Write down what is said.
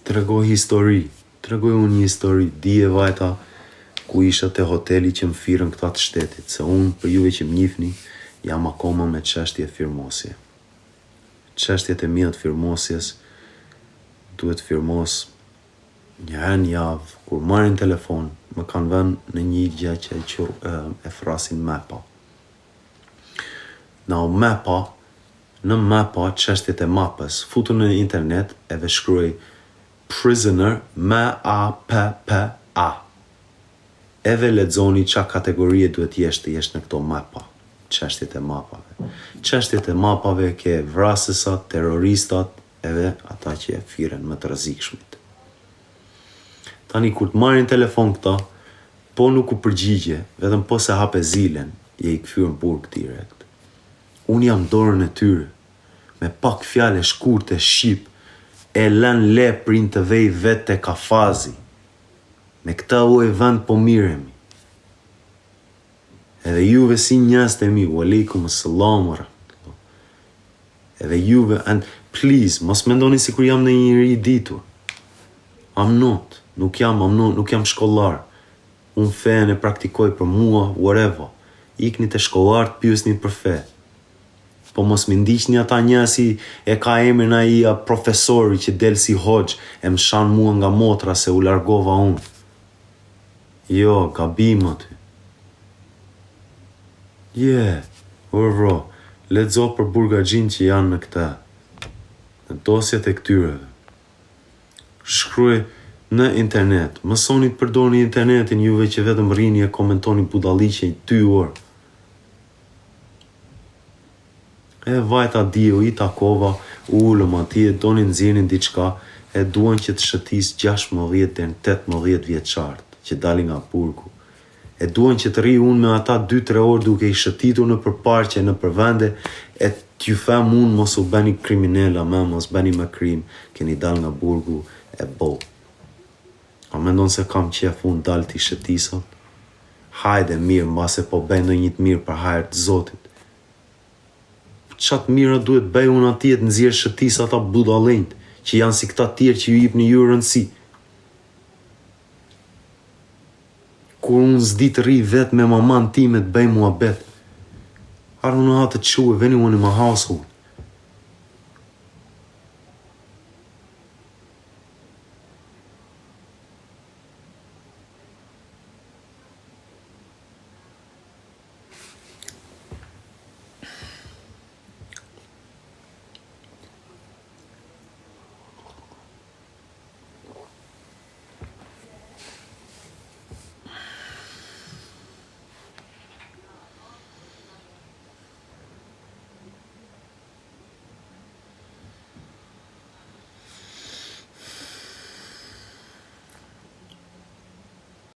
Trego histori, tregoj unë një histori, dje vajta ku isha te hoteli që më thirrën këta të shtetit, se unë për juve që më njihni, jam akoma me çështje firmosje. Çështjet e mia të firmosjes duhet firmos një herë në javë, kur marrin telefon, më kanë vënë në një gjë që e, qur, e thrasin MAPPA. Now MAPPA, në MAPPA, çështjet e mapës, futu në internet edhe shkruaj prisoner M A P P A. Edhe lexoni ça kategorie duhet jesh të jesh në këto mapa, çështjet e mapave. Çështjet e mapave ke vrasësat, terroristat, edhe ata që e firen më të rrezikshmit. Tani kur të marrin telefon këta, po nuk u përgjigje, vetëm po se hape zilen, je i kthyer në burg direkt. Unë jam dorën e tyre, me pak fjalë e shkurte shqip, e lën leprin të vej vetë te kafazi. Me këtë oj vend po miremi. Edhe juve si njerëz të mi, wa alaikum assalam wa rahmatullah. Edhe juve, and please, mos mendoni sikur jam në njeri i ditur. I'm not, nuk jam, I'm not, nuk jam shkollar. Unë fenë e praktikoj për mua, whatever. Ikni te shkollarët, pyesni për fe. Po mos mi ndiqni ata njerëz si e ka emrin ai a profesori që del si hoxh e më shan mua nga motra se u largova unë. Jo, gabim aty. Yeah, or bro, lexo për burgaxhin që janë në këtë. Në dosjet e këtyreve. Shkruaj në internet. Mësoni të përdorni internetin juve që vetëm rrini e komentoni budalliqe 2 orë. E vajta diu, i takova, u ulëm atje, donin nxjerrin diçka, e duan që të shëtis 16 deri në 18 vjeçart që dalin nga burgu. E duan që të rri unë me ata 2-3 orë duke i shëtitur në për parqe, në për vende, e t'ju them unë mos u bëni kriminela, më mos bëni më krim, keni dal nga burgu e bo. A mendon se kam qef unë dal t'i shëtisat? Hajde mirë, mbase po bëj ndonjë të mirë për hajër të Zotit. Qa të mira duhet bëj unë atje të nxjerr shëtis ata budallenjt që janë si këta tjerë që ju jipni ju rëndësi. Kur unë s'di të rri vetë me maman time të bëj muhabet. I don't know how to chill with anyone in my household.